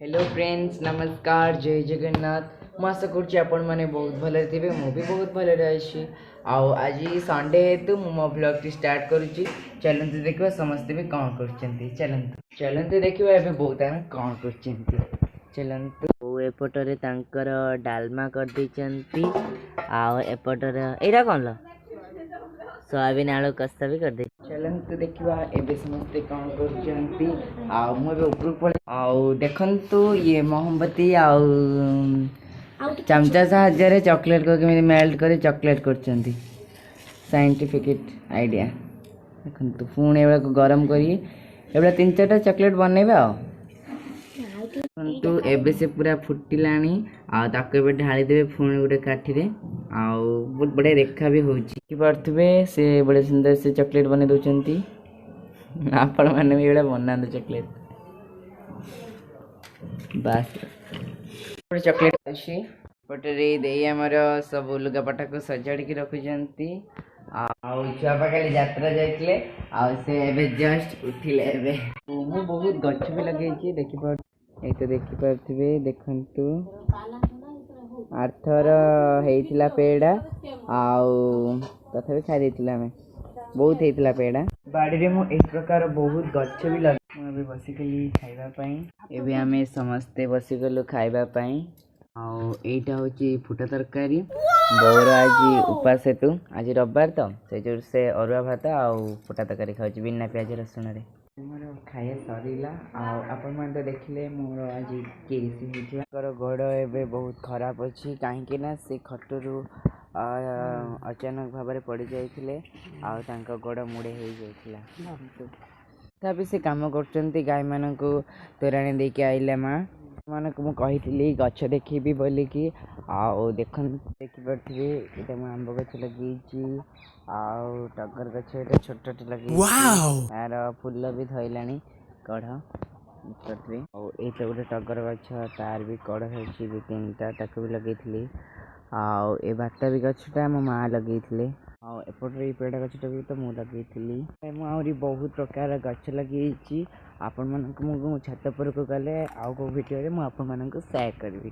Hello friends, ନମସ୍କାର, ଜୟ ଜଗନ୍ନାଥ। ମୁଁ ଆଶା କରୁଛି ଆପଣମାନେ ବହୁତ ଭଲରେ ଥିବେ। ମୁଁ ବି ବହୁତ ଭଲରେ ଅଛି। ଆଉ ଆଜି ସଣ୍ଡେ ହେତୁ ମୁଁ ମୋ ବ୍ଲଗ୍ଟି ଷ୍ଟାର୍ଟ କରୁଛି। ଚାଲନ୍ତୁ ଦେଖିବା ସମସ୍ତେ ବି କ'ଣ କରୁଛନ୍ତି। ଚାଲନ୍ତୁ, ଚାଲନ୍ତୁ ଦେଖିବା ଏବେ ବହୁତ ଆମେ କ'ଣ କରୁଛନ୍ତି। ଚାଲନ୍ତୁ। ବୋଉ ଏପଟରେ ତାଙ୍କର ଡାଲମା କରିଦେଇଛନ୍ତି ଆଉ ଏପଟରେ ଏଇଟା କ'ଣ ଲୋ? ସୋୟାବିନ୍ ଆଳୁ କଷା ବି କରିଦେଇଛି। ଚାଲନ୍ତୁ ଦେଖିବା ଏବେ ସମସ୍ତେ କ'ଣ କରୁଛନ୍ତି। ଆଉ ମୁଁ ଏବେ ଉପରକୁ ପଳେଇ ଆଉ ଦେଖନ୍ତୁ, ଇଏ ମହମବତୀ ଆଉ ଚାମଚା ସାହାଯ୍ୟରେ ଚକୋଲେଟ୍କୁ କେମିତି ମେଲ୍ଟ କରି ଚକୋଲେଟ୍ କରୁଛନ୍ତି। ସାଇଣ୍ଟିଫିକ୍ ଆଇଡ଼ିଆ ଦେଖନ୍ତୁ। ପୁଣି ଏଗୁଡ଼ାକୁ ଗରମ କରି ଏଭଳିଆ ତିନି ଚାରିଟା ଚକୋଲେଟ୍ ବନେଇବେ। ଆଉ ଦେଖନ୍ତୁ, ଏବେ ସେ ପୁରା ଫୁଟିଲାଣି ଆଉ ତାକୁ ଏବେ ଢାଳିଦେବେ ପୁଣି ଗୋଟେ କାଠିରେ। ଆଉ ବହୁତ ବଢ଼ିଆ ଦେଖା ବି ହେଉଛି। ଦେଖିପାରୁଥିବେ, ସେ ବଢ଼ିଆ ସୁନ୍ଦର ସେ ଚକୋଲେଟ୍ ବନେଇ ଦେଉଛନ୍ତି। ଆପଣମାନେ ବି ଏଭଳିଆ ବନାନ୍ତୁ ଚକୋଲେଟ୍। ବାସ୍, ଗୋଟେ ଚକୋଲେଟ୍ ଅଛି। ଏପଟରେ ଦେଇ ଆମର ସବୁ ଲୁଗାପଟାକୁ ସଜାଡ଼ିକି ରଖୁଛନ୍ତି। ଆଉ ଛୁଆପା କାଲି ଯାତ୍ରା ଯାଇଥିଲେ ଆଉ ସେ ଏବେ ଜଷ୍ଟ ଉଠିଲେ। ଏବେ ମୁଁ ବହୁତ ଗଛ ବି ଲଗେଇଛି, ଦେଖିପାରୁ ଏଇ ତ ଦେଖିପାରୁଥିବେ। ଦେଖନ୍ତୁ, ଆରଥର ହେଇଥିଲା ପେଡ଼ା ଆଉ ତଥାପି ଖାଇ ଦେଇଥିଲୁ ଆମେ, ବହୁତ ହେଇଥିଲା ପେଡ଼ା। ବାଡ଼ିରେ ମୁଁ ଏହି ପ୍ରକାର ବହୁତ ଗଛ ବି ଲଗେଇ। ମୁଁ ଏବେ ବସିଗଲି ଖାଇବା ପାଇଁ। ଏବେ ଆମେ ସମସ୍ତେ ବସିଗଲୁ ଖାଇବା ପାଇଁ। ଆଉ ଏଇଟା ହେଉଛି ଫୁଟା ତରକାରୀ। ବୋଉର ଆଜି ଉପାସ ହେତୁ, ଆଜି ରବିବାର ତ, ସେ ଯୋଉ ସେ ଅରୁଆ ଭାତ ଆଉ ଫୁଟା ତରକାରୀ ଖାଉଛି ବିନା ପିଆଜ ରସୁଣରେ। ମୋର ଖାଇବା ସରିଲା ଆଉ ଆପଣମାନେ ତ ଦେଖିଲେ ମୋର ଆଜି କି ରେସିପି ହେଇଥିଲା। ତାଙ୍କର ଗୋଡ଼ ଏବେ ବହୁତ ଖରାପ ଅଛି, କାହିଁକି ନା ସେ ଖଟରୁ ଅଚାନକ ଭାବରେ ପଡ଼ିଯାଇଥିଲେ ଆଉ ତାଙ୍କ ଗୋଡ଼ ମୁଡ଼େ ହେଇଯାଇଥିଲା। ତଥାପି ସେ କାମ କରୁଛନ୍ତି। ଗାଈମାନଙ୍କୁ ତୋରାଣି ଦେଇକି ଆଇଲେ ମା ମାନଙ୍କୁ। ମୁଁ କହିଥିଲି ଗଛ ଦେଖିବି ବୋଲିକି। ଆଉ ଦେଖନ୍ତୁ, ଦେଖିପାରୁଥିବେ, ଏଇଟା ମୁଁ ଆମ୍ବ ଗଛ ଲଗେଇଛି ଆଉ ଟଗର ଗଛ ଏଇଟା ଛୋଟଟେ ଲଗେଇଛି। ତାର ଫୁଲ ବି ଧଇଲାଣି କଢ଼, ଦେଖିପାରୁଥିବେ। ଆଉ ଏଇଟା ଗୋଟେ ଟଗର ଗଛ, ତାର ବି କଢ଼ ହେଇଛି ଦୁଇ ତିନିଟା, ତାକୁ ବି ଲଗେଇଥିଲି। ଆଉ ଏ ବାତାବି ଗଛଟା ମୋ ମା ଲଗେଇଥିଲେ। ଆଉ ଏପଟରେ ଏଇ ପେଡ଼ା ଗଛଟା ବି ତ ମୁଁ ଲଗେଇଥିଲି। ମୁଁ ଆହୁରି ବହୁତ ପ୍ରକାର ଗଛ ଲଗେଇଛି। ଆପଣମାନଙ୍କୁ ମୁଁ ଛାତ ଉପରକୁ ଗଲେ ଆଉ କେଉଁ ଭିଡ଼ିଓରେ ମୁଁ ଆପଣମାନଙ୍କୁ ସେୟାର କରିବି।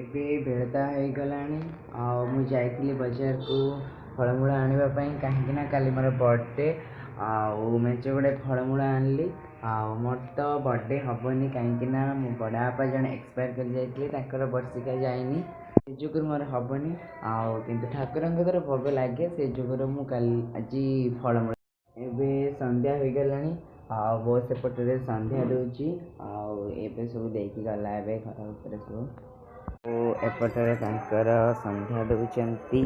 ଏବେ ବେଳତା ହେଇଗଲାଣି ଆଉ ମୁଁ ଯାଇଥିଲି ବଜାରକୁ ଫଳମୂଳ ଆଣିବା ପାଇଁ, କାହିଁକି ନା କାଲି ମୋର ବର୍ଥଡ଼େ। ଆଉ ମେଞ୍ଚେ ଗୁଡ଼େ ଫଳମୂଳ ଆଣିଲି। ଆଉ ମୋର ତ ବର୍ଥଡ଼େ ହେବନି, କାହିଁକି ନା ମୋ ବଡ଼ ବାପା ଜଣେ ଏକ୍ସପାୟାର କରି ଯାଇଥିଲେ, ତାଙ୍କର ବର୍ଷିକା ଯାଇନି, ସେ ଯୋଗୁରୁ ମୋର ହେବନି। ଆଉ କିନ୍ତୁ ଠାକୁରଙ୍କ ଦ୍ୱାରା ଭୋଗ ଲାଗେ, ସେ ଯୋଗୁରୁ ମୁଁ କାଲି ଆଜି ଫଳମୂଳ। ଏବେ ସନ୍ଧ୍ୟା ହୋଇଗଲାଣି ଆଉ ବୋଉ ସେପଟରେ ସନ୍ଧ୍ୟା ଦେଉଛି। ଆଉ ଏବେ ସବୁ ଦେଇକି ଗଲା ଏବେ ଘର ଉପରେ ସବୁ। ଓ ଏପଟରେ ତାଙ୍କର ସନ୍ଧ୍ୟା ଦେଉଛନ୍ତି।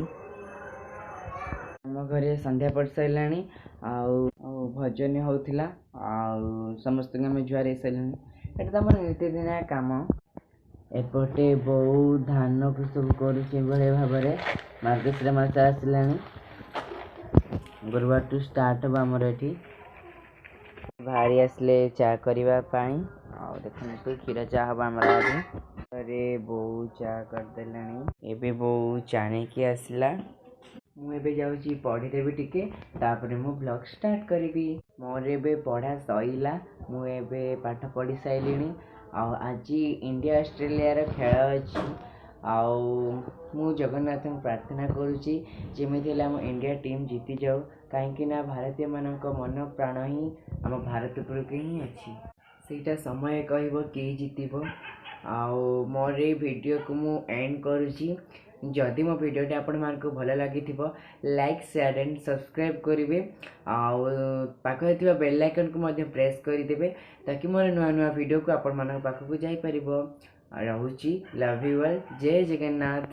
ଆମ ଘରେ ସନ୍ଧ୍ୟା ପଡ଼ି ସାରିଲାଣି ଆଉ ଆଉ ଭଜନ ହେଉଥିଲା ଆଉ ସମସ୍ତଙ୍କୁ ଆମେ ଜୁହାର ହେଇସାରିଲାଣି। ଏଇଟା ତ ଆମର ନିତିଦିନିଆ କାମ। ଏପଟେ ବୋଉ ଧାନକୁ ସବୁ କରୁଛି ଏଭଳି ଭାବରେ। ମାର୍ଗଶିର ମାସ ଆସିଲାଣି, ଗୁରୁବାରଠୁ ଷ୍ଟାର୍ଟ ହେବ ଆମର ଏଠି। ବାହାରି ଆସିଲେ ଚା କରିବା ପାଇଁ। ଆଉ ଦେଖନ୍ତୁ, କ୍ଷୀର ଚା ହବ ଆମର ଆଜି। ଘରେ ବୋଉ ଚା କରିଦେଲାଣି। ଏବେ ବୋଉ ଚା ନେଇକି ଆସିଲା। ମୁଁ ଏବେ ଯାଉଛି ପଢ଼ିଦେବି ଟିକେ, ତାପରେ ମୁଁ ବ୍ଲଗ୍ ଷ୍ଟାର୍ଟ କରିବି। ମୋର ଏବେ ପଢ଼ା ସରିଲା, ମୁଁ ଏବେ ପାଠ ପଢ଼ି ସାରିଲିଣି। ଆଉ ଆଜି ଇଣ୍ଡିଆ ଅଷ୍ଟ୍ରେଲିଆର ଖେଳ ଅଛି। ଆଉ ମୁଁ ଜଗନ୍ନାଥଙ୍କୁ ପ୍ରାର୍ଥନା କରୁଛି, ଯେମିତି ହେଲେ ଆମ ଇଣ୍ଡିଆ ଟିମ୍ ଜିତିଯାଉ, କାହିଁକି ନା ଭାରତୀୟମାନଙ୍କ ମନ ପ୍ରାଣ ହିଁ ଆମ ଭାରତ ଉପରକୁ ହିଁ ଅଛି। ସେଇଟା ସମୟ କହିବ କିଏ ଜିତିବ। ଆଉ ମୋର ଏଇ ଭିଡ଼ିଓକୁ ମୁଁ ଏଣ୍ଡ କରୁଛି। ଯଦି ମୋ ଭିଡ଼ିଓଟି ଆପଣମାନଙ୍କୁ ଭଲ ଲାଗିଥିବ, ଲାଇକ୍, ସେୟାର ଆଣ୍ଡ ସବସ୍କ୍ରାଇବ୍ କରିବେ ଆଉ ପାଖରେ ଥିବା ବେଲ୍ ଆଇକନ୍କୁ ମଧ୍ୟ ପ୍ରେସ୍ କରିଦେବେ, ତାକି ମୋର ନୂଆ ନୂଆ ଭିଡ଼ିଓକୁ ଆପଣମାନଙ୍କ ପାଖକୁ ଯାଇପାରିବ। ରହୁଛି, love you all, Jay Jagannath.